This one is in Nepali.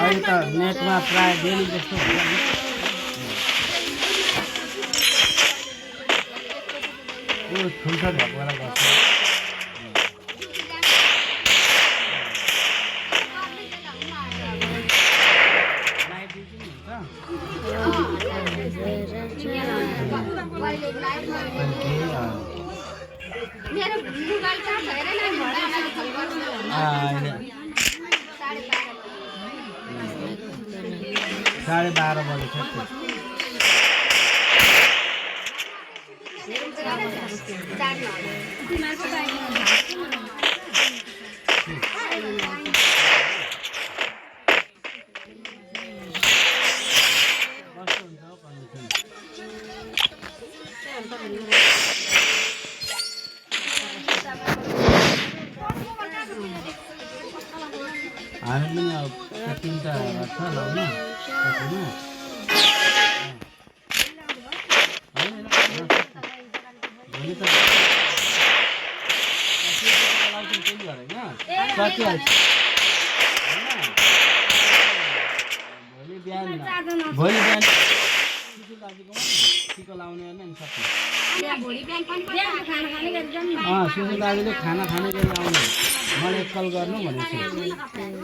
अहिले त नेटमा प्राय डेली जस्तो हुन्छ नि ओ ठुल्छ भएकोलाई गर्छ मेरो मोबाइल चार्ज भएर नि साढे 12 बजे छ हामी पनि अब 3टा छ लाउन भोलि बिहान टिका लाउने होइन नि सक्छ सुशील दाजुले खाना खाने गरी आउनु मलाई कल गर्नु भनेको छ